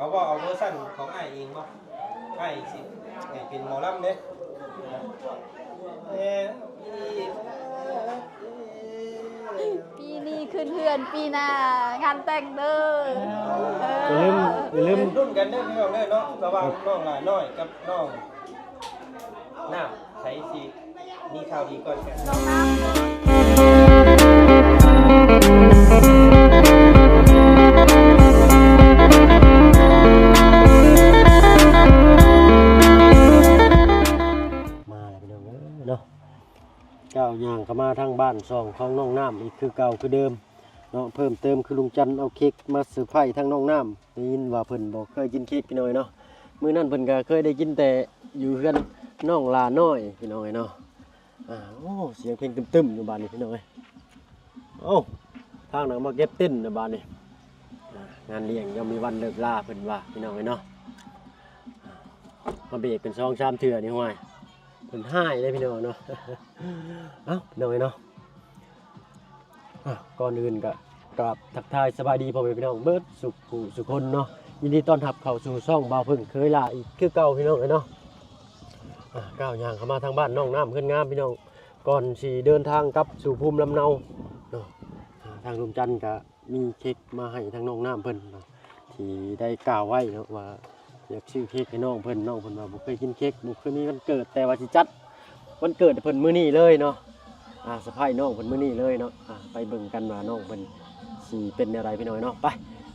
ເຂົາເວົ້າເອົາເວີຊັນຂອງອ້າຍເອງບໍ່? ອ້າຍຊິໃຫ້ເປັນໝໍລຳເດ້. ປີນີ້ຂຶ້ນເຮືອນ ປີໜ້າງານແຕ່ງເດີ. ເອີ ຢ່າລືມ ຢ່າລືມ ລຸ້ນກັນເດີພີ່ນ້ອງເດີເນາະ ລະຫວ່າງນ້ອງຫຼ້ານ້ອຍກັບນ້ອງນ້ຳ ໃຜຊິ ມີຂ່າວດີກ່ອນກັນ. ນ້ອງນ້ຳ ມາແລ້ວພີ່ນ້ອງເອີຍເນາະ ກ້າວຍ່າງເຂົ້າມາທາງບ້ານຊ່ອງຂອງນ້ອງນ້ຳອີກຄືເກົ່າຄືເດີມເນາະ. ເພີ່ມເຕີມຄືລຸງຈັນເອົາເຄັກມາເຊີໄພທາງນ້ອງນ້ຳ ໄດ້ຍິນວ່າເພິ່ນບໍ່ເຄີຍກິນເຄັກພີ່ນ້ອງເອີຍເນາະ. ມື້ນັ້ນເພິ່ນກໍເຄີຍໄດ້ກິນແຕ່ຢູ່ເຮືອນນ້ອງຫຼ້ານ້ອຍພີ່ນ້ອງເອີຍເນາະ. ອາ ໂອ້ ສຽງເພງຕຶ້ມໆຢູ່ບາດນີ້ພີ່ນ້ອງເອີຍ. ໂອ້ ທາງນັ້ນມາເກັບເຕັນແລ້ວບາດນີ້. ອາ ງານລ້ຽງຍັງມີວັນເລີກລາເພິ່ນວ່າພີ່ນ້ອງເອີຍເນາະ. ມາເບກເປັນສອງສາມເທື່ອນີ້ ຫ້ວຍ ເພິ່ນຮ້າຍເດ້ພີ່ນ້ອງເນາະ. ເອົ້າ ພີ່ນ້ອງເອີຍເນາະ. ອ່ະ ກ່ອນອື່ນກໍກາບທັກທາຍສະບາຍດີພໍ່ແມ່ພີ່ນ້ອງເບິດສຸຂູສຸຄົນເນາະ. ຍິນດີຕ້ອນຮັບເຂົ້າສູ່ຊ່ອງບ່າວເພິ່ງເຄີຍຫຼ້າອີກຄືເກົ່າພີ່ນ້ອງເອີຍເນາະ. ອ່ະ ກ້າວຍ່າງເຂົ້າມາທາງບ້ານນ້ອງນ້ຳເຮືອນງາມພີ່ນ້ອງ ກ່ອນຊິເດີນທາງກັບສູ່ພູມລຳເນົາເນາະ. ອ່າ ທາງລຸງຈັນກໍມີເຄັກມາໃຫ້ທາງນ້ອງນ້ຳເພິ່ນເນາະ ທີ່ໄດ້ກ່າວໄວ້ເນາະວ່າ ຢາກຊື້ເຄັກໃຫ້ນ້ອງເພິ່ນ. ນ້ອງເພິ່ນວ່າບໍ່ເຄີຍກິນເຄັກ ບໍ່ເຄີຍມີວັນເກີດ ແຕ່ວ່າຊິຈັດວັນເກີດໃຫ້ເພິ່ນມື້ນີ້ເລີຍເນາະ. ອ່າ ເຊີໄພນ້ອງເພິ່ນມື້ນີ້ເລີຍເນາະ. ອ່າ ໄປເບິ່ງກັນວ່ານ້ອງເພິ່ນຊິເປັນແນວໃດພີ່ນ້ອງເນາະ. ໄປ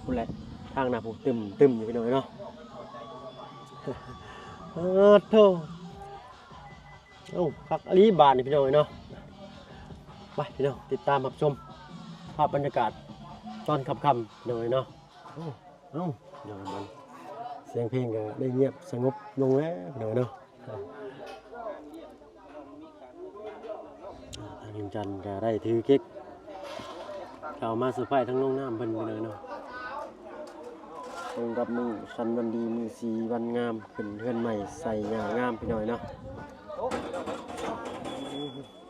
ພຸ້ນແຫຼະ ທາງໜ້າຜູ້ຕຶ້ມໆຢູ່ພີ່ນ້ອງເນາະ. ເອີ ໂທ້ ເອົ້າ ຄັກອີ່ຫຼີບາດນີ້ພີ່ນ້ອງເອີຍເນາະ. ໄປພີ່ນ້ອງ ຕິດຕາມຮັບຊົມພາບບັນຍາກາດຕອນຄ່ຳໆພີ່ນ້ອງເອີຍເນາະ. ເອົ້າ ເອົ້າ ສຽງເພງກໍໄດ້ງຽບສະຫງົບລົງແລ້ວພີ່ນ້ອງເນາະ. ທາງລຸງຈັນກໍໄດ້ຖືເຄັກເຂົ້າມາເຊີໄພທາງນ້ອງນ້ຳເພິ່ນພີ່ນ້ອງເນາະ. ຕົງກັບມື້ສັນວັນດີ ມື້ສີວັນງາມ ຂຶ້ນເຮືອນໃໝ່ໃສ່ຫຍ້າງາມພີ່ນ້ອງເນາະ.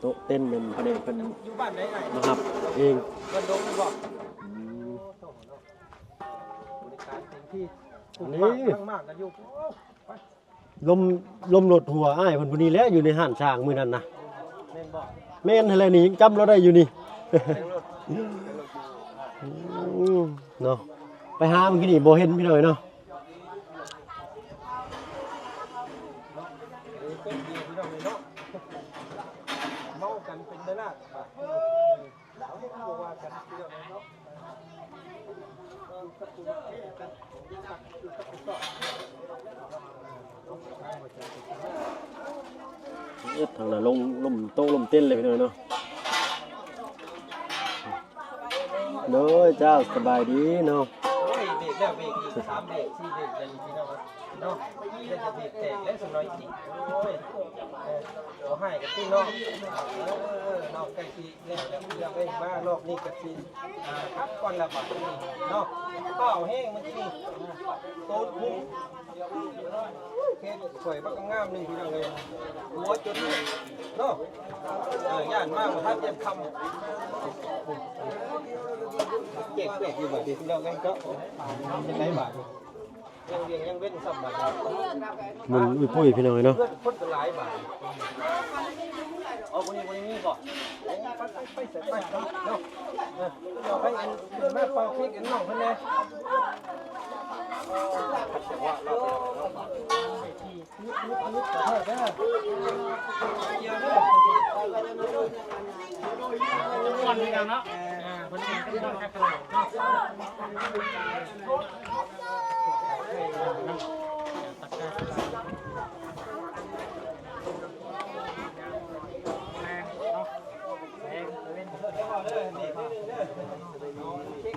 ໂຕະເຕັນນັ້ນພະແນກເພິ່ນ ຢູ່ບ້ານໃດອ້າຍ? ມາຮັບເອງ ບ້ານດົງແມ່ນບໍ່? ອືມ ໂອ້ໂຫເນາະ ບໍລິການເຕັມທີ່ ນີ້ ມາກກັນຢູ່. ໂອ້ ໄປ ລົມ ລົມລົດຫົວອ້າຍເພິ່ນຜູ້ນີ້ແຫຼະ ຢູ່ໃນຮ້ານຊ້າງມື້ນັ້ນນະ. ແມ່ນບໍ່? ແມ່ນຫັ້ນແຫຼະນີ້ ຍັງຈຳລາວໄດ້ຢູ່ນີ້. ອືມ ເນາະ ໄປຫາມື້ກີ້ນີ້ບໍ່ເຫັນພີ່ນ້ອງເນາະ. ເອີ ເປັນດີພີ່ນ້ອງເນາະ ເມົາກັນເປັນເວລາບາດນີ້. ເອີ ທາງນັ້ນລົມ ລົມໂຕະລົມເຕັນເລີຍພີ່ນ້ອງເນາະ. ໂດຍ ເຈົ້າ ສະບາຍດີເນາະ. ໂອ້ຍ ເບກແລ້ວເບກອີກ ສາມເບກ ສີ່ເບກ ແລ້ວນີ້ພີ່ນ້ອງເນາະ ເປັນຕາເບກແຕກແລ້ວ ສະໜ້ອຍນີ້. ໂອ້ຍ ເອີ ບໍ່ຮ້າຍກັນຕິເນາະ. ເອີ ເອີ ເອີ ເນາະ ໃກ້ຊິ ແລ້ວ ແລ້ວ ແລ້ວໄວ້ມາລອບນີ້ກໍຊິ ອ່າ ພັກກ່ອນລະບາດນີ້ເນາະ. ຟ້າວແຮງມື້ກີ້ນີ້ ໂຕນພຸ້ນ ເຂດຂ້ອຍບັກງາມໜຶ່ງພີ່ນ້ອງເອີຍ ຫົວຈົນເນາະ. ເອີ ຢ້ານມາບໍ່ທັນຈຽມຄ່ຳ ແຈກແປກຢູ່ບາດນີ້ພີ່ນ້ອງເອີຍເນາະ. ເປັນໄດບາດນີ້? ຍັງວຽງຍັງເວັ້ນຊ້ຳບາດນີ້ ມັນອຸ້ຍປຸ້ຍພີ່ນ້ອງເອີຍເນາະ. ເພື່ອນຄົນກໍຫຼາຍບາດ ເອົາຄົນນີ້ ຄົນນີ້ມີບໍ່? ໄປ ໄປ ໄປ ໄປເນາະ. ເອີ ເອົາໄປອັນ ຂຶ້ນມາເປົ່າເຄັກອັນນ້ອງເພິ່ນແດ່.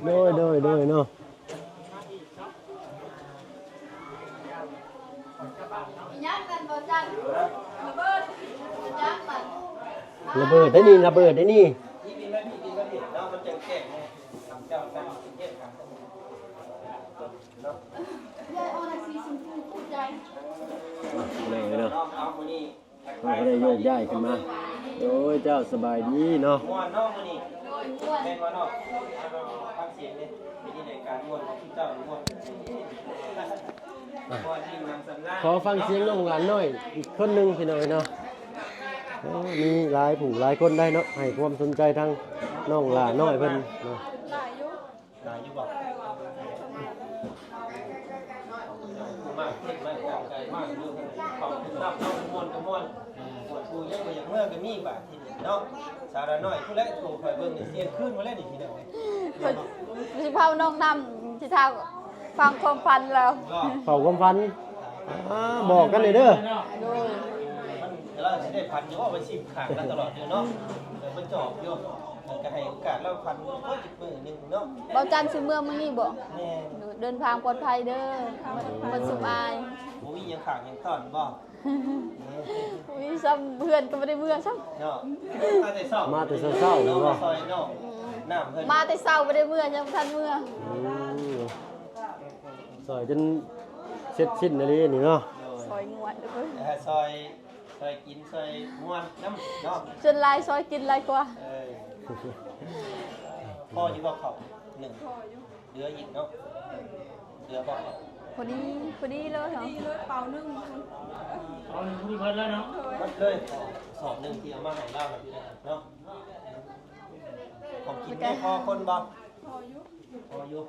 ໂດຍ ໂດຍ ໂດຍເນາະ. ລະເບີດໄດ໋ນີ້ ລະເບີດໄດ໋ນີ້. ເນາະ ເນາະ ເຮົາກໍໄດ້ໂຍກຍ້າຍຂຶ້ນມາ. ໂດຍ ເຈົ້າ ສະບາຍດີເນາະ. ມ່ວນເນາະມື້ນີ້ ໂດຍ ມ່ວນ ແມ່ນບໍ່ເນາະ? ຟັງສຽງເດ້ ເປັນຈັ່ງໃດ ການມ່ວນຂອງເຈົ້າມ່ວນ? ຂໍຟັງສຽງນ້ອງຫຼານນ້ອຍອີກຄົນໜຶ່ງ ພີ່ນ້ອງເອີຍເນາະ. ໂອ້ ມີຫຼາຍຜູ້ຫຼາຍຄົນໄດ້ເນາະ ໃຫ້ຄວາມສົນໃຈທາງນ້ອງຫຼານນ້ອຍເພິ່ນເນາະ. ຫຼາຍຢູ່ບໍ່? ມາເຮັດມາຕາມໃຈມາຢູ່ ເຂົ້າໄປຮັບເນາະ ມ່ວນກໍມ່ວນ ປວດຜູ້ຍັງບໍ່ຢາກເມືອກໍມີບາດທີນີ້ເນາະ. ສາວຫຼານນ້ອຍຜູ້ແລະໂທຂ້ອຍເບິ່ງນີ້ ສຽງຄືນໝົດແລ້ວນີ້ ພີ່ນ້ອງເອີຍ. ຊິເຝົ້ານ້ອງນ້ຳ ຊິຖ້າຟັງຄວາມຝັນລາວ. ເຝົ້າຄວາມຝັນ ອ່າ ບອກກັນແດ່ເດີ. ໂດຍ ມັນ ລາວຊິໄດ້ຝັນຢູ່ວ່າໄປຊິມຂ້າງລາວຕະຫຼອດຢູ່ເນາະ. ເອີ ເພິ່ນຈອບຢູ່ ເອີ ກໍໃຫ້ໂອກາດລາວຝັນເບິ່ງຈັກມື້ໜຶ່ງເນາະ. ເບົາຈັນຊິເມືອມື້ນີ້ບໍ່? ແມ່ນ ເດີນທາງປອດໄພເດີ ໝົດສຸມອາຍ. ບໍ່ມີຫຍັງຂາດຫຍັງຕ້ອນບໍ່? ບໍ່ມີຊ້ຳ ເຮືອນກໍບໍ່ໄດ້ເມືອຊ້ຳເນາະ. ມາແຕ່ເຊົ້າ ມາແຕ່ເຊົ້າໆ ເນາະ ມາຊ່ອຍນ້ອງ ອືມ ນ້ຳເພິ່ນ ມາແຕ່ເຊົ້າບໍ່ໄດ້ເມືອ ຍັງບໍ່ທັນເມືອ. ອືມ ຊ່ອຍຈົນເສັດສິ້ນອີ່ຫຼີນີ້ເນາະ. ໂດຍ ຊ່ອຍງວດເດີ ເອີ ຊ່ອຍ ຊ່ອຍກິນ ຊ່ອຍມ່ວນນຳເນາະ. ສ່ວນຫຼາຍຊ່ອຍກິນຫຼາຍກວ່າ. ເອີ ພໍຢູ່ບໍ່ເຂົ້າໜຶ່ງ? ພໍຢູ່ ເຫຼືອອີກເນາະ ເຫຼືອບໍ່? ພໍດີ ພໍດີເລີຍເນາະ ພໍດີເລີຍ ເປົາໜຶ່ງ ເປົາໜຶ່ງພໍດີເບິດເລີຍເນາະ. ເບິດເລີຍ ສອບໜຶ່ງທີ່ເອົາມາໃຫ້ລາວເນາະ. ຂອງກິນໄດ້ພໍຄົນບໍ່? ພໍຢູ່ ພໍຢູ່.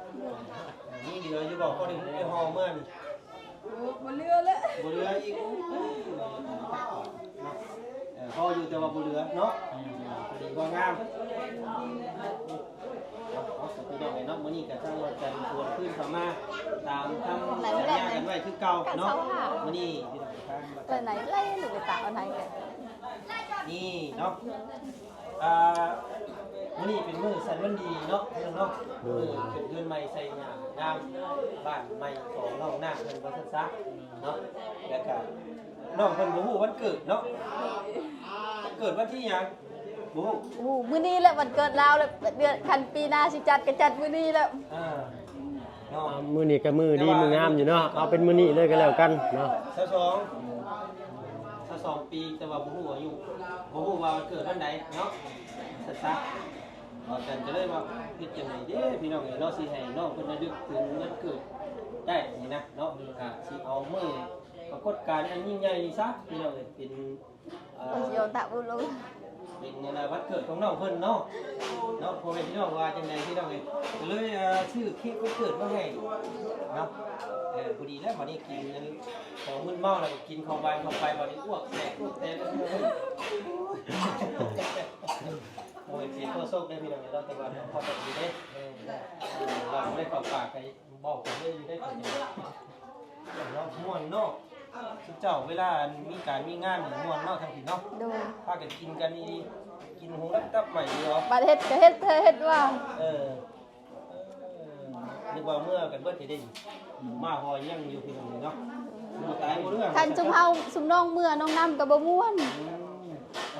ມີເຫຼືອຢູ່ບໍ່? ພໍໄດ້ ໄດ້ຫໍ່ເມືອນີ້. ໂອ້ ບໍ່ເຫຼືອແລ້ວ ບໍ່ເຫຼືອອີກ. ເອີ ພໍຢູ່ແຕ່ວ່າບໍ່ເຫຼືອເນາະ. ອືມ ພໍດີພໍງາມ. ເອົາ ເອົາ ພີ່ນ້ອງເອີຍເນາະ ມື້ນີ້ກໍທາງວັດຈັນຊວນຄືນເຂົ້າມາຕາມຄຳສັນຍາກັນໄວ້ຄືເກົ່າເນາະ. ມື້ນີ້ພີ່ນ້ອງທາງວັດຈັນ ໄລ່ ໄລ່ ໄລ່ ໄລ່ ໄລ່ ນີ້ເນາະ ອ່າ ມື້ນີ້ເປັນມື້ສັນວັນດີເນາະ ພີ່ນ້ອງເນາະ. ໂດຍ ມື້ຂຶ້ນເຮືອນໃໝ່ໃສ່ຫຍ້າງາມ ບ້ານໃໝ່ຂອງນ້ອງນາງເພິ່ນ ວ່າຊັ້ນຊະເນາະ. ແລ້ວກະ ນ້ອງເພິ່ນບໍ່ຮູ້ວັນເກີດເນາະ. ເກີດວັນທີຫຍັງ? ບໍ່ຮູ້. ໂອ້ ມື້ນີ້ແຫຼະວັນເກີດລາວແຫຼະ ເດືອນ ຄັນປີໜ້າຊິຈັດກໍຈັດມື້ນີ້ແຫຼະ. ອ່າ ເນາະ ມື້ນີ້ກໍມື້ດີມື້ງາມຢູ່ເນາະ. ເອົາເປັນມື້ນີ້ເລີຍກໍແລ້ວກັນເນາະ. ຊາວສອງ ຊາວສອງປີ ແຕ່ວ່າບໍ່ຮູ້ອາຍຸ ບໍ່ຮູ້ວ່າເກີດວັນໃດເນາະ. ຊັ້ນຊະ ເອົາກັນກໍເລີຍວ່າ ເຮັດຈັ່ງໃດເດ້ພີ່ນ້ອງເອີຍເນາະ ຊິໃຫ້ນ້ອງເພິ່ນລະລຶກເຖິງວັນເກີດໄດ້ນີ້ນະເນາະ. ກໍຊິເອົາມື້ປາກົດການອັນຍິ່ງໃຫຍ່ນີ້ຊະ ພີ່ນ້ອງເອີຍ ເປັນ ເອີ ເພິ່ນຊິເອົາຕາບຸນລົງ ເປັນອັນນາ ວັນເກີດຂອງນ້ອງເພິ່ນເນາະ ເນາະ ພໍ່ແມ່ພີ່ນ້ອງວ່າຈັ່ງໃດພີ່ນ້ອງເອີຍ. ກໍເລີຍ ເອີ ຊື້ເຄ້ກວັນເກີດມາໃຫ້ເນາະ. ເອີ ພໍດີແລ້ວບັດນີ້ກິນອັນຂອງມຶນເມົາ ແລ້ວກໍກິນຂອງຫວານເຂົ້າໄປ ບັດນີ້ອ້ວກແຕກອ້ວກແຕກ. ໂອ້ຍ ເສຍໂຄສົກເດ້ພີ່ນ້ອງເອີຍເນາະ ແຕ່ວ່າພໍໄດ້ຢູ່ເດ້. ເອີ ເອີ ວ່າບໍ່ໄດ້ເຂົ້າປາກ ເວົ້າກັນເລີຍຢູ່ໄດ້. ເນາະ ມ່ວນເນາະ ຊຸມເຈົ້າເວລາມີການມີງານນີ້ມ່ວນເນາະ ທັງທີ່ເນາະ. ໂດຍ ພາກັນກິນກັນນີ້ ກິນຫູດັບໃໝ່ຢູ່. ບັດເຮັດກໍເຮັດແທ້ເຮັດວ່າ ເອີ ເອີ ນຶກວ່າເມືອກັນເບິດຊິໄດ້ ມາຮອຍຍັງຢູ່ພີ່ນ້ອງເນາະ. ບໍ່ຕາຍບໍ່ເລື່ອງ ຄັນຊຸມເຮົາຊຸມນ້ອງເມືອ ນ້ອງນ້ຳກໍບໍ່ມ່ວນ. ອື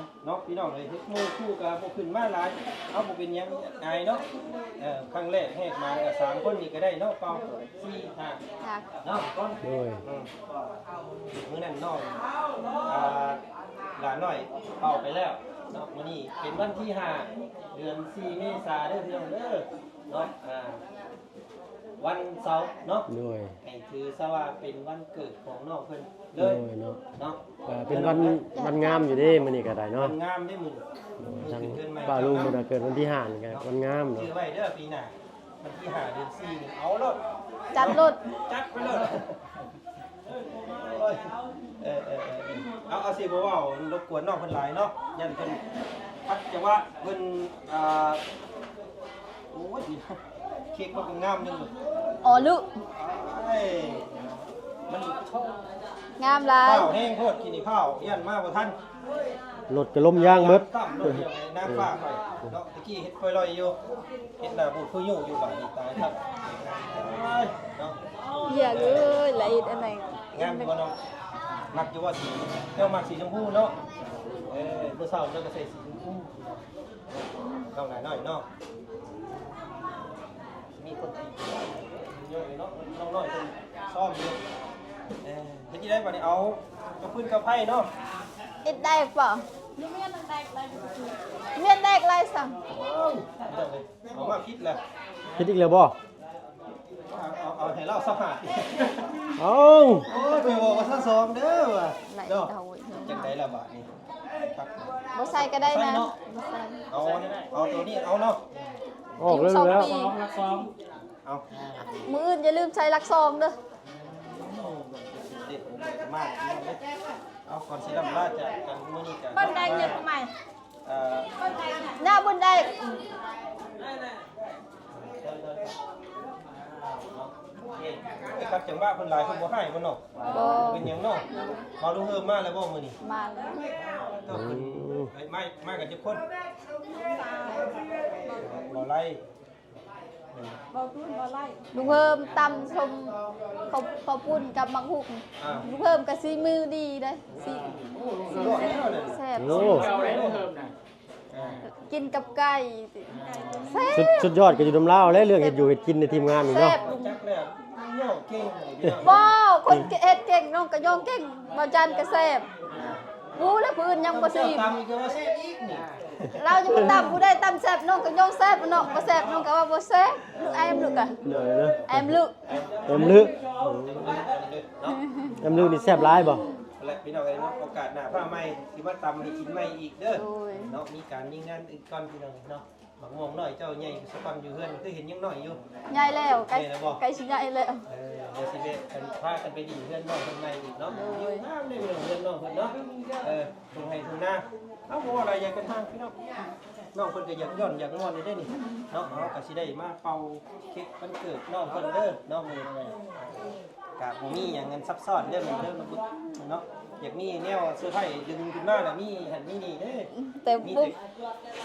ມ ເນາະ ພີ່ນ້ອງເອີຍ ເຮັດໝູ່ຄູ່ກໍບໍ່ຂຶ້ນມາຫຼາຍ ເອົາ ບໍ່ເປັນຫຍັງ ອາຍເນາະ. ເອີ ຄັ້ງແລກແຫກມາກໍສາມຄົນນີ້ກໍໄດ້ເນາະ ເປົ່າ ສີ່ ຫ້າ ເນາະ ກ່ອນ. ໂດຍ ອືມ ມື້ນັ້ນນ້ອງ ອ່າ ຫຼານນ້ອຍເປົ່າໄປແລ້ວເນາະ. ມື້ນີ້ເປັນວັນທີຫ້າ ເດືອນສີ່ ເມສາເດີ ພີ່ນ້ອງເດີ ເນາະ. ອ່າ ວັນເສົາເນາະ ໂດຍ ໃຫ້ຖືຊະວ່າເປັນວັນເກີດຂອງນ້ອງເພິ່ນເລີຍ ໂດຍ ເນາະ ເນາະ. ກໍເປັນວັນ ວັນງາມຢູ່ເດ້ ມື້ນີ້ກໍໄດ້ເນາະ ວັນງາມເດ້ມື້ນີ້. ໂດຍ ທາງປ້າລຸງເພິ່ນກໍເກີດວັນທີຫ້ານີ້ກໍວັນງາມເນາະ. ຊື່ໄວ້ເດີ ປີໜ້າວັນທີຫ້າເດືອນສີ່ນີ້ ເອົາໂລດ ຈັດໂລດ ຈັດໄປໂລດ. ໂອ້ຍ ເອີ ເອີ ເອີ ເອີ ເອົາ ເອົາ ຊິບໍ່ເວົ້າລົບກວນນ້ອງເພິ່ນຫຼາຍເນາະ ຢ້ານເພິ່ນຂັດຈັງຫວະ ເພິ່ນ ອ່າ ໂອ້ຍ ເຄ້ກມັນກໍງາມໜຶ່ງ ອໍ ລຸ ໂອ້ຍ ມັນງາມຫຼາຍ ພ້າວແຮງໂພດ ກິນນີ້ພ້າວ ຢ້ານມາບໍ່ທັນ ລົດກໍລົ້ມຢາງເບິດ ຕ່ຳໂລດ ນາງຟ້າຂ້ອຍເນາະ ຕະກີ້ເຮັດຄ່ອຍລອຍຢູ່ ເຮັດໜ້າບູດຄືຢູ່ ຢູ່ບາດນີ້ຕາຍຄັກເນາະ. ຢາກເອີຍ ລະເຮັດອັນໃດ ງາມຢູ່ບໍ່ນ້ອງ? ມັກຢູ່ບໍ່ສີ? ເຈົ້າມັກສີຊົມພູເນາະ. ເອີ ມື້ເຊົ້າເຈົ້າກໍໃສ່ສີຊົມພູ ນ້ອງຫຼານນ້ອຍເນາະ. ມີຄົນຕີຢູ່ເນາະ ນ້ອງນ້ອຍເພິ່ນຊ້ອມຢູ່. ເອີ ເຮັດຈັ່ງໃດບັດນີ້ ເອົາກັບຟືນກັບໄຟເນາະ. ເຮັດໄດ້ບໍ່? ເຮັດໄດ້ຫຼາຍຊັ້ນ ເອົາມາຜິດແລ້ວ ຜິດອີກແລ້ວບໍ່? ເອົາ ເອົາ ເອົາໃຫ້ລາວຊາວຫ້າ ເອົາ ໂອ້ຍ ຂ້ອຍບອກວ່າຊາວສອງເດີວ່າ ໄລ່ເນາະ ເອົາເວີຍ ຈັ່ງໃດລະບາດນີ້? ບໍ່ໃສ່ກໍໄດ້ນະ ໃສ່ເນາະ ບໍ່ໃສ່ ເອົາ ເອົາໂຕນີ້ເອົາເນາະ ອອກເລີຍແລ້ວ ຢູ່ສອງປີ ຫຼັກສອງ ເອົາ ມື້ອື່ນຢ່າລືມໃສ່ຫຼັກສອງເດີ ເດັດມາກເນາະ ເອົາ ກ່ອນຊິລ່ຳລາຈາກກັນມື້ນີ້ກໍ ເບິ່ງໄດ້ເງິນໃໝ່ ເອີ ໜ້າບຸນໄດ້ ເອີ ເອີ ເອີ ເອີ ເອີ ຄັບຈັງຫວະເພິ່ນຫຼາຍ ເພິ່ນບໍ່ຮ້າຍບໍ່ເນາະ ບໍ່ ເປັນຫຍັງເນາະ ມາລຸງເຮີມມາແລ້ວບໍ່ມື້ນີ້? ມາແລ້ວ ເຈົ້າເພິ່ນ ອືມ ມາ ມາກັນຈັກຄົນ? ບໍ່ໄລ່ ລຸງເຮີມຕຳສົ້ມ ເຂົ້າ ເຂົ້າປຸ້ນກັບໝາກຫຸ່ງ ອ່າ ລຸງເຮີມກໍສີມືດີເດ້ ສີ ສີແຊບ ແຊບ ໂອ້ ກິນກັບໄກ່ ແຊບ ສຸດ ສຸດຍອດກໍຢູ່ນຳລາວແຫຼະ ເລື່ອງເຮັດຢູ່ເຮັດກິນໃນທີມງານນີ້ເນາະ ແຊບ ຈັກແລ້ວ ເວົ້າເກັ່ງ ບໍ່ ຄົນເຮັດເກັ່ງ ນ້ອງກະຍອງເກັ່ງ ບ່າວຈັນກະແຊບ ຮູ້ແລ້ວຜູ້ອື່ນຍັງບໍ່ຊີມ ຕຳອີກກໍວ່າແຊບອີກນີ້ ລາວຍັງບໍ່ຕຳ ຜູ້ໃດຕຳແຊບ ນ້ອງກະຍອງແຊບ ນ້ອງບໍ່ແຊບ ນ້ອງກະວ່າບໍ່ແຊບ ລູກແອມລູກກະ ໂດຍ ແອມລູກ ແອມລຶ ແອມລຶນີ້ແຊບຫຼາຍບໍ່? ແລະ ພີ່ນ້ອງເອີຍເນາະ ໂອກາດໜ້າຟ້າໃໝ່ຊິມາຕຳໃຫ້ກິນໃໝ່ອີກເດີ ໂດຍ ເນາະ ມີການມີງານອີກກ່ອນ ພີ່ນ້ອງເນາະ ໝາກມ່ວງນ້ອຍເຈົ້າໃຫຍ່ສະກ່ອນ ຢູ່ເຮືອນຄືເຫັນຍັງນ້ອຍຢູ່ ໃຫຍ່ແລ້ວ ໃກ້ ໃຫຍ່ແລ້ວບໍ່? ໃກ້ຊິໃຫຍ່ແລ້ວ ເອີ ດຽວຊິໄປກັນ ພາກັນໄປດິນເຮືອນນ້ອງເພິ່ນໃໝ່ອີກເນາະ ໂດຍ ງາມເດ້ເຮືອນນ້ອງເພິ່ນເນາະ ເອີ ທົ່ງໄຮ່ທົ່ງນາ ເຮົາບໍ່ວ່າຫຼາຍຢ່າງກັນທາງ ພີ່ນ້ອງ ນ້ອງເພິ່ນກໍຢາກຍ້ອນຢາກມ່ວນຢູ່ເດ້ນີ້ເນາະ ເຮົາກໍຊິໄດ້ມາເປົ່າເຄັກວັນເກີດນ້ອງເພິ່ນເດີເນາະ ມື້ນີ້ ກະບໍ່ມີຫຍັງອັນຊັບຊ້ອນເດ້ ແມ່ນເດີ ເນາະ ຢາກມີແນວເຊີໄພດຶງຂຶ້ນມາລະມີຫັ້ນມີນີ້ເດ້ ແຕ່ ມີແຕ່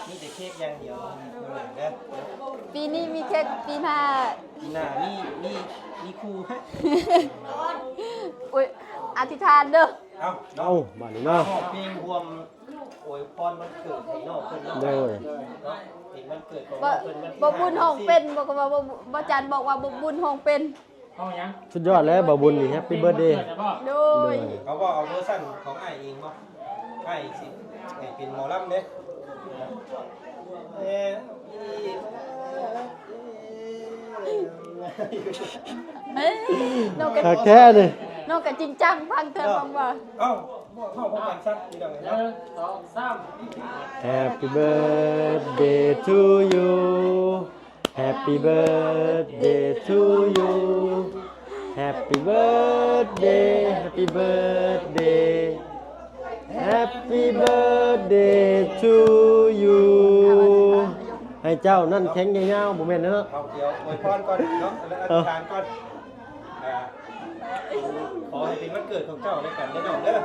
ມີແຕ່ເຄັກຢ່າງດຽວເດີ ປີນີ້ມີເຄັກ ປີໜ້າ ປີໜ້າມີ ມີ ມີຄູ່ ໂອ້ຍ ອະທິຖານເດີ ເອົາ ເອົາ ບາດນີ້ເນາະ ຮ້ອງເພງຮ່ວມອວຍພອນວັນເກີດໃຫ້ນ້ອງເພິ່ນເນາະ ໂດຍ ເນາະ ເປັນວັນເກີດຂອງນ້ອງເພິ່ນ ບໍ່ບຸນຮ້ອງເປັນ ບໍ່ ກໍວ່າບໍ່ ບໍ່ຈັນບອກວ່າບໍ່ບຸນຮ້ອງເປັນ ຮ້ອງຫຍັງ? ສຸດຍອດແລ້ວ ບ່າວບຸນນີ້ Happy Birthday ໂດຍ ເຂົາເວົ້າເອົາເວີຊັນຂອງອ້າຍເອງບໍ່? ອ້າຍຊິໃຫ້ເປັນໝໍລຳເດ້ ເອີ ເອີ ນ້ອງກະ ຄັກແທ້ນີ້ ນ້ອງກະຈິງຈັງ ຟັງເທື່ອ ເນາະ ຟັງວ່າ ເອົ້າ ເວົ້າພ້ອມກັນຊະ ພີ່ນ້ອງເອີຍເນາະ ໜຶ່ງ ສອງ ສາມ Happy birthday to you Happy birthday to you Happy birthday Happy birthday Happy birthday to you ໃຫ້ເຈົ້ານັ້ນແຂງຍາວໆ ບໍ່ແມ່ນເນາະ ເອົາ ດຽວອວຍພອນກ່ອນເນາະ ແລ້ວອະທິຖານກ່ອນ ອ່າ ຂໍໃຫ້ເປັນວັນເກີດຂອງເຈົ້າແລ້ວກັນເດີນ້ອງເດີ.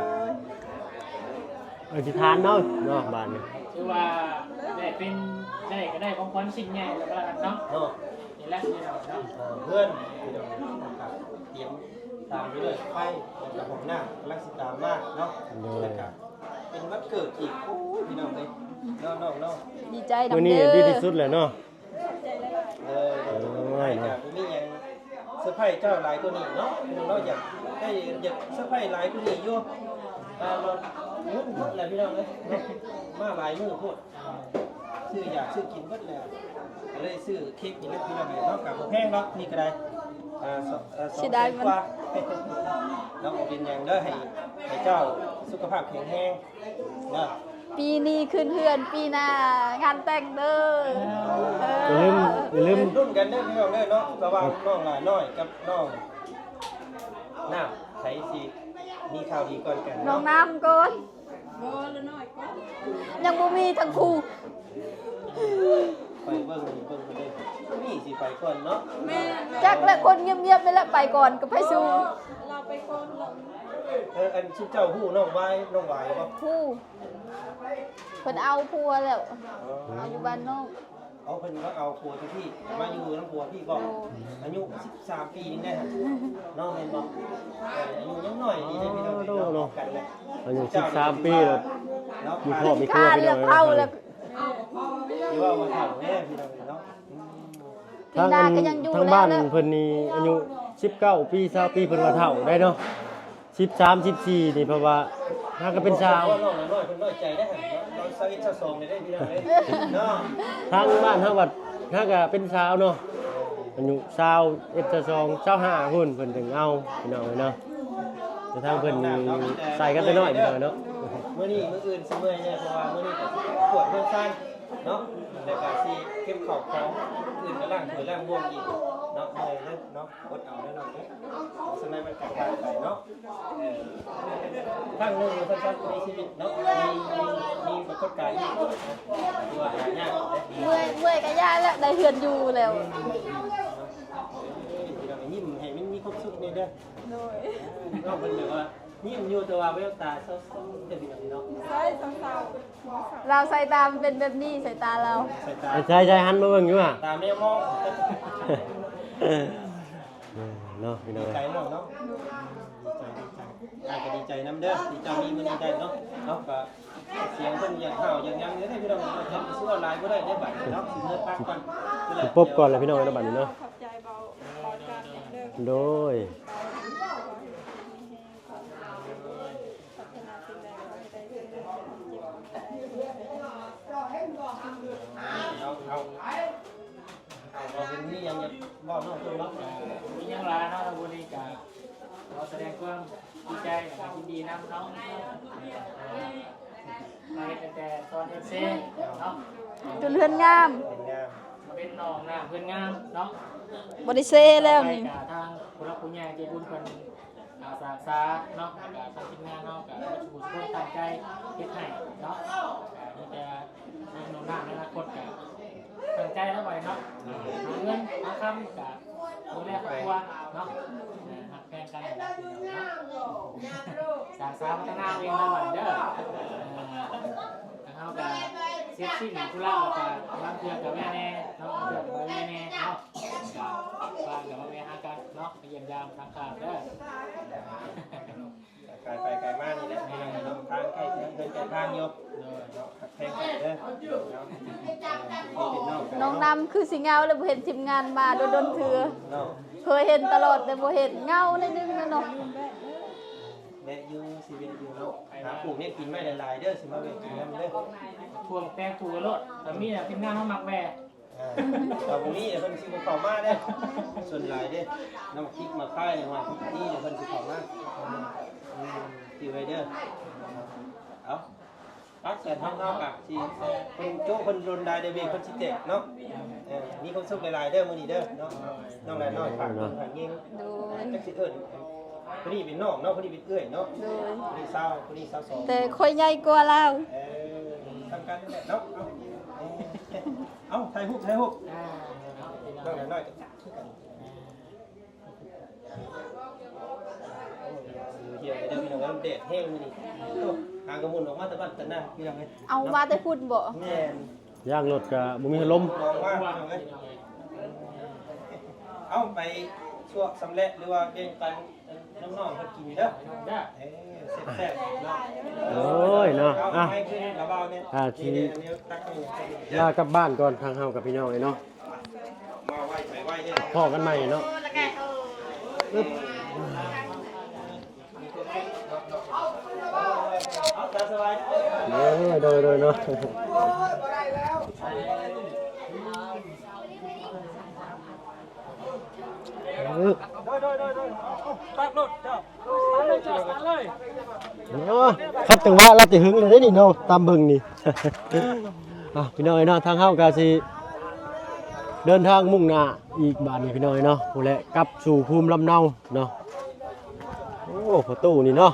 ອະທິຖານເນາະ ເນາະ ບາດນີ້ ຖືວ່າໄດ້ເປັນ ໄດ້ ກໍໄດ້ຂອງຂວັນສິ່ງໃຫຍ່ແລ້ວກັນເນາະ ເນາະ ນີ້ແຫຼະພີ່ນ້ອງເນາະ ເອີ ເຮືອນພີ່ນ້ອງ ຕຽມຕາມໄປດ້ວຍໄຟ ແລ້ວກໍຫ້ອງນ້ຳກຳລັງຊິຕາມມາເນາະ ໂດຍ ແລ້ວກໍເປັນວັນເກີດອີກ ໂອ້ຍ ພີ່ນ້ອງເອີຍ ເນາະ ເນາະ ເນາະ ດີໃຈນຳ ມື້ນີ້ດີທີ່ສຸດແລ້ວເນາະ. ເອີ ໂອ້ຍ ກໍບໍ່ມີຫຍັງເຊີໄພຣສ໌ເຈົ້າຫຼາຍກວ່ານີ້ເນາະ ພີ່ນ້ອງເນາະ ຢາກໄດ້ ຢາກເຊີໄພຣສ໌ຫຼາຍກວ່ານີ້ຢູ່ ອ່າ ເງິນໝົດແລ້ວພີ່ນ້ອງເອີຍ ມາຫຼາຍມື້ໂພດ ຊື້ຢາກຊື້ກິນເບິດແລ້ວ ກໍເລີຍຊື້ເຄັກນີ້ແຫຼະພີ່ນ້ອງເອີຍເນາະ ກໍບໍ່ແພງດອກ ນີ້ກໍໄດ້ ອ່າ ສອງ ເອີ ສອງແສນກວ່າເນາະ ບໍ່ເປັນຫຍັງເດີ ໃຫ້ ໃຫ້ເຈົ້າສຸຂະພາບແຂງແຮງ ເນາະ ປີນີ້ຂຶ້ນເຮືອນ ປີໜ້າງານແຕ່ງເດີ ເອີ ຢ່າລືມ ຢ່າລືມ ເອີ ລຸ້ນກັນເດີພີ່ນ້ອງເດີເນາະ ລະຫວ່າງນ້ອງຫຼ້ານ້ອຍກັບນ້ອງນ້ຳ ໃຜຊິມີຂ່າວດີກ່ອນກັນເນາະ ນ້ອງນ້ຳກ່ອນ ບໍ່ ລະນ້ອຍກ່ອນ ຍັງບໍ່ມີທັງຄູ່ ໄປເບິ່ງ ເບິ່ງເດ້ ນີ້ຊິໄປກ່ອນເນາະ ແມ່ນ ຈັກແຫຼະ ຄົນງຽບໆ ນີ້ແຫຼະ ໄປກ່ອນ ກໍໄປສູ່ ລາວໄປກ່ອນ ເອີ ອັນຊຸມເຈົ້າຮູ້ນ້ອງວາຍ ນ້ອງຫວາຍບໍ່? ຮູ້ ເພິ່ນເອົາຜົວແລ້ວ ເອົາຢູ່ບ້ານນອກ ເອົາ ເພິ່ນມາເອົາຜົວຢູ່ພີ້ ມາຢູ່ນຳຜົວພີ້ບໍ່? ໂດຍ ອາຍຸສິບສາມປີນີ້ແຫຼະ ເນາະ ແມ່ນບໍ່? ເອີ ອາຍຸຍັງນ້ອຍດີເດ້ພີ່ນ້ອງເນາະ ກັນແຫຼະ ອາຍຸສິບສາມປີແລ້ວ ເນາະ ມີຄອບມີຄົວ ເນາະ ເຖົ້າແລ້ວ ຊິເວົ້າວ່າເຖົ້າແທ້ພີ່ນ້ອງເນາະ ອືມ ທາງ ທາງບ້ານເພິ່ນນີ້ອາຍຸສິບເກົ້າປີ ຊາວປີ ເພິ່ນວ່າເຖົ້າໄດ໋ເນາະ ສິບສາມ ສິບສີ່ນີ້ ເພາະວ່າຫາກໍເປັນສາວ ນ້ອງນ້ອຍເພິ່ນນ້ອຍໃຈໄດ໋ ນ້ອງຊາວເອັດ ຊາວສອງນີ້ເດ້ພີ່ນ້ອງເອີຍເນາະ ທາງບ້ານເຮົາວ່າຫາກໍເປັນສາວເນາະ ອາຍຸຊາວເອັດ ຊາວສອງ ຊາວຫ້າພຸ້ນ ເພິ່ນຈຶ່ງເອົາ ພີ່ນ້ອງເອີຍເນາະ. ແຕ່ທາງເພິ່ນນີ້ໃສ່ກັນແຕ່ນ້ອຍ ພີ່ນ້ອງເນາະ. ມື້ນີ້ມື້ອື່ນຊິເມື່ອຍແດ່ ເພາະວ່າມື້ນີ້ກໍຊິກວດເຮືອນຊານເນາະ ແລ້ວກໍຊິເກັບເຂົ້າຂອງ ອື່ນກໍລ້າງຖ້ວຍລ້າງບ່ວງອີກເນາະ. ເມື່ອຍເດີເນາະ ອົດເອົາເດີນ້ອງເດີ ສ່ວນໃດມັນກໍຜ່ານໄປເນາະ. ເອີ ຄັ້ງໜຶ່ງເພິ່ນກໍມີຊີວິດເນາະ ມີ ມີ ມີປາກົດການນີ້ ຖືວ່າຫາຍາກເດ້. ເມື່ອຍ ເມື່ອຍກໍຢ່າແລ້ວ ໄດ້ເຮືອນຢູ່ແລ້ວ. ອືມ ພີ່ນ້ອງຍິ້ມໃຫ້ມັນມີຄວາມສຸກແດ່ເດີ. ໂດຍ ນ້ອງເພິ່ນແບບວ່າຍິ້ມຢູ່ ແຕ່ວ່າແວວຕາເສົ້າໆເດີພີ່ນ້ອງເນາະ. ໃຊ່ ເສົ້າໆ ລາວສາຍຕາມັນເປັນແບບນີ້ ສາຍຕາລາວ. ສາຍຕາ ໃຊ່ໆ ຫັນມາເບິ່ງຢູ່ຫວາ ຕາແມວມອງ. ເອີ ເນາະ ພີ່ນ້ອງ ດີໃຈເນາະ ເນາະ ດີໃຈ ດີໃຈ. ອ້າຍກໍດີໃຈນຳເດີ ທີ່ເຈົ້າມີມື້ນີ້ໄດ້ເນາະ. ເນາະ ກໍສຽງເພິ່ນຢາກຫ້າວຢາກຫຍັງເດີພີ່ນ້ອງ ເພິ່ນຊິເວົ້າຫຼາຍບໍ່ໄດ້ເດ້ບາດນີ້ເນາະ. ຊິເມືອພັກກ່ອນ ຊິປົບກ່ອນແຫຼະພີ່ນ້ອງເນາະ ບາດນີ້ເນາະ. ຂອບໃຈເບົາ ເບົາຈັນເດີ. ໂດຍ ຂໍໃຫ້ຢູ່ດີມີແຮງ ຂໍໃຫ້ມີແຮງ ປາດຖະໜາສິ່ງໃດຂໍໃຫ້ໄດ້ ເຈັບຂອງໃຈ. ເອົາ ເອົາ ເອົາ ເອົາ ເອົາ ເພິ່ນມີຫຍັງຢາກເວົ້ານຳເພິ່ນເນາະ? ເອີ ມີຫຍັງຫຼາຍເນາະ ທາງຜູ້ນີ້ກະຂໍສະແດງຄວາມດີໃຈ ແລະ ກະຍິນດີນຳເນາະ. ມາເຮັດຕັ້ງແຕ່ຕອນເຮັດເຊເນາະ ຈົນເຮືອນງາມ ເປັນໜອງນ້ຳເຮືອນງາມເນາະ. ບໍ່ໄດ້ເຊແລ້ວນີ້ ຕໍ່ໄປກະທາງຜູ້ຫຼັກຜູ້ໃຫຍ່ໃຈບຸນເພິ່ນ ອາ ສ້າງສາເນາະ ແລ້ວກະທາງທີມງານເຮົາກະທຸກຄົນຕັ້ງໃຈເຮັດໃຫ້ເນາະ. ກະມີແຕ່ໃນໜອງນ້ຳໃນອະນາຄົດກະຕັ້ງໃຈແລ້ວໄວ້ເນາະ ຫາເງິນຫາຄຳກະດູແລຄອບຄົວເນາະ ຮັກແພງກັນເນາະ. ສ້າງສາພັດທະນາເອງແລ້ວບັດເດີ. ທາງເຮົາກະເສັດສິ້ນທຸລະ ແລ້ວກະບາງເທື່ອກະແວ່ແດ່ເນາະ ບາງເທື່ອກະບໍ່ແວ່ແດ່ເນາະ. ກະວ່າກະມາແວ່ຫາກັນເນາະ ມາຢ້ຽມຢາມທາງຂ້າງເດີ. ກາຍໄປກາຍມານີ້ແຫຼະ ທາງໃກ້ເຮືອນໃກ້ທາງຢູ່ ໂດຍ ເນາະ ຮັກແພງກັນເດີເນາະ. ນ້ອງນຳຄືຊິເຫງົາແລ້ວ ບໍ່ເຫັນທີມງານມາດົນໆເທື່ອເນາະ. ເຄີຍເຫັນຕະຫຼອດແຕ່ບໍ່ເຫັນ ເຫງົາໜ້ອຍໜຶ່ງແລ້ວເນາະ. ແວະຢູ່ ຊິແວະຢູ່ເນາະ ຫາປູກເຮັດກິນໄວ້ຫຼາຍໆເດີ ຊິມາແວະກິນນຳເດີ. ພວກແຕ່ປູກໂລດ ຖ້າມີທີມງານເຮົາມັກແວ່. ອ່າ ຖ້າບໍ່ມີເພິ່ນຊິບໍ່ເຂົ້າມາເດ້ ສ່ວນຫຼາຍເດ້. ນ້ຳພລິກມາຂາຍນີ້ວ່າມີເພິ່ນຊິເຂົ້າມາ. ອືມ ຈື່ໄວ້ເດີ. ເອົາ ປັກແສນທອງເຮົາກະຊິ ເພິ່ນໂຈະເພິ່ນລົນໄດ້ເດ້ ເວກເພິ່ນຊິແຕກເນາະ. ເອີ ມີຄວາມສຸກຫຼາຍໆເດີມື້ນີ້ເດີເນາະ. ນ້ອງຫຼານ້ອຍຝາກເບິ່ງຝາກຍິງ ໂດຍ ຈັກຊິເອີ້ນ ຜູ້ນີ້ເປັນນ້ອງເນາະ ຜູ້ນີ້ເປັນເອື້ອຍເນາະ. ໂດຍ ຜູ້ນີ້ຊາວ ຜູ້ນີ້ຊາວສອງ ແຕ່ຂ້ອຍໃຫຍ່ກວ່າລາວ. ເອີ ສ່ຳກັນແຫຼະເນາະ. ເອົາ ເອົາ ຖ່າຍຮູບ ຖ່າຍຮູບ. ນ້ອງຫຼານ້ອຍກໍຄືກັນ. ໂອ້ຍ ເຫີ່ອເດີພີ່ນ້ອງ ແດດແຮງມື້ນີ້. ໂອ້ ຫາກະໝຸນອອກມາແຕ່ບ້ານແຕ່ນາພີ່ນ້ອງເອີຍ. ເອົາມາແຕ່ພຸ້ນບໍ? ແມ່ນ. ຢ່າງລົດກະບໍ່ມີພັດລົມ. ເອົາໄປຊວກສຳແລະ ຫຼືວ່າແບ່ງປັນນ້ອງໆເພິ່ນກິນເດີ. ເອີ ແຊບໆເນາະ. ໂອ້ຍເນາະ. ເອົາ ອ່ະ ໄປຄືລະເວົ້າແນ່. ອ່າ ທີ່ ລາກັບບ້ານກ່ອນ ທາງເຮົາກັບພີ່ນ້ອງເອີຍເນາະ. ມາໄວໄປໄວເດ້. ພໍ້ກັນໃໝ່ເນາະ. ເອີ ໂດຍ ໂດຍ ໂດຍເນາະ. ເອີ ໂດຍ ໂດຍ ໂດຍ ໂດຍ. ເອົາ ເອົາ ຕັກໂລດເຈົ້າ. ເນາະ ຂັດຈັງຫວະລາວແຕ່ຫຶງແລ້ວເດ້ນີ້ເນາະ ຕາມເບິ່ງນີ້. ອ່ະ ພີ່ນ້ອງເອີຍເນາະ ທາງເຮົາກະຊິເດີນທາງມຸ່ງໜ້າອີກບາດນີ້ພີ່ນ້ອງເອີຍເນາະ ພຸ້ນແຫຼະ ກັບສູ່ພູມລຳເນົາເນາະ. ໂອ້ ພໍ່ຕູ້ນີ້ເນາະ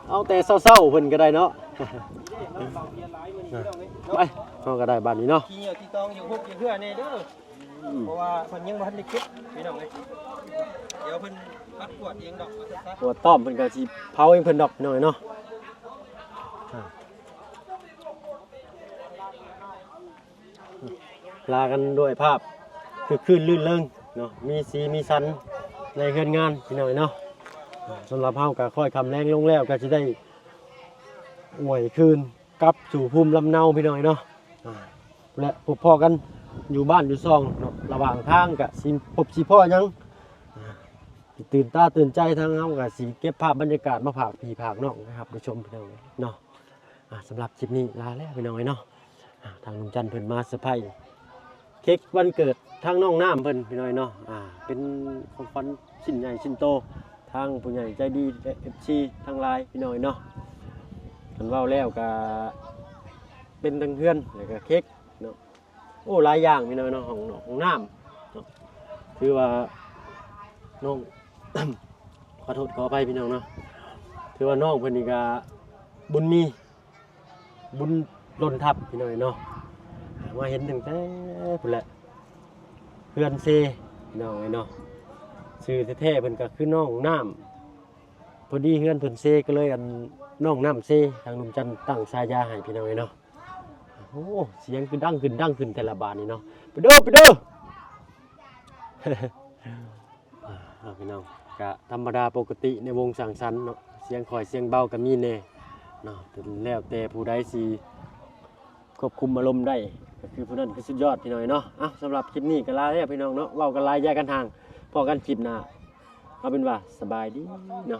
ເອົາແຕ່ເຊົ້າໆເພິ່ນກະໄດ້ເນາະ. ໄປ ເຮົາກະໄດ້ບາດນີ້ເນາະ. ຂີ້ເຫຍື້ອຂີ້ຕອງຢູ່ຫົກຢູ່ເຮືອແນ່ເດີ. ອືມ ເພາະວ່າເພິ່ນຍັງບໍ່ທັນໄດ້ເກັບພີ່ນ້ອງເອີຍ. ດຽວເພິ່ນມາກວດເອງດອກ ວ່າຊັ້ນຊະ. ກວດຕ້ອມເພິ່ນກະຊິເຜົາເອງເພິ່ນດອກພີ່ນ້ອງເອີຍເນາະ. ອ່າ ລາກັນດ້ວຍພາບຄຶກຄື້ນລື່ນເລີງເນາະ ມີສີມີສັນໃນເຮືອນງານພີ່ນ້ອງເອີຍເນາະ. ສຳລັບເຮົາກະຄ້ອຍຄ່ຳແລງລົງແລ້ວ ກະຊິໄດ້ອວຍຄືນ ກັບສູ່ພູມລຳເນົາພີ່ນ້ອງເນາະ. ອ່າ ແລະ ພົບພໍ້ກັນຢູ່ບ້ານຢູ່ຊ່ອງເນາະ ລະຫວ່າງທາງກະຊິພົບຊິພໍ້ຫຍັງ ອ່າ ຕື່ນຕາຕື່ນໃຈ ທາງເຮົາກະຊິເກັບພາບບັນຍາກາດມາຝາກພີ່ຝາກນ້ອງໃຫ້ຮັບໄດ້ຊົມພີ່ນ້ອງເນາະ. ອ່າ ສຳລັບຄລິບນີ້ລາແລ້ວພີ່ນ້ອງເອີຍເນາະ. ອ່າ ທາງລຸງຈັນເພິ່ນມາເຊີໄພ ເຄັກວັນເກີດທາງນ້ອງນ້ຳເພິ່ນ ພີ່ນ້ອງເອີຍເນາະ. ອ່າ ເປັນຂອງຂວັນຊິ້ນໃຫຍ່ຊິ້ນໂຕ ທາງຜູ້ໃຫຍ່ໃຈດີ ແລະ ເອັຟຊີ ທັງຫຼາຍ ພີ່ນ້ອງເອີຍເນາະ. ຄັນເວົ້າແລ້ວກະເປັນທັງເຮືອນ ແລ້ວກະເຄັກເນາະ. ໂອ້ ຫຼາຍຢ່າງ ພີ່ນ້ອງເນາະ. ຫ້ອງນອກ ຫ້ອງນ້ຳເນາະ ຖືວ່ານ້ອງ ຂໍໂທດຂໍອະໄພ ພີ່ນ້ອງເນາະ. ຖືວ່ານ້ອງເພິ່ນນີ້ກະບຸນມີ ບຸນລົ້ນທັບ ພີ່ນ້ອງເອີຍເນາະ. ມາເຫັນຕັ້ງແຕ່ພຸ້ນແຫຼະ ເຮືອນເຊ ພີ່ນ້ອງເອີຍເນາະ. ຊື່ແທ້ໆເພິ່ນກໍຄືນ້ອງນ້ຳ ພໍດີເຮືອນເພິ່ນເຊ ກໍເລີຍ ອັນ ນ້ອງນ້ຳເຊ. ທາງໜຸ່ມຈັນຕັ້ງສາຍາໃຫ້ ພີ່ນ້ອງເອີຍເນາະ. ໂອ້ ສຽງຄືດັງຂຶ້ນ ດັງຂຶ້ນແຕ່ລະບາດນີ້ເນາະ. ໄປເດີ ໄປເດີ. ອ່າ ພີ່ນ້ອງ ກະທຳມະດາປົກກະຕິໃນວົງສັງສັນເນາະ ສຽງຄ່ອຍສຽງເບົາກະມີແດ່ເນາະ ແລ້ວແຕ່ຜູ້ໃດຊິຄວບຄຸມອາລົມໄດ້ ກະຄືຜູ້ນັ້ນຄືສຸດຍອດ ພີ່ນ້ອງເນາະ. ເອົ້າ ສຳລັບຄລິບນີ້ກະລາແລ້ວ ພີ່ນ້ອງເນາະ. ເວົ້າກັນຫຼາຍ ຢ່າກັນຫ່າງ ພໍ້ກັນຄລິບໜ້າ. ເອົາເປັນວ່າສະບາຍດີເນາະ.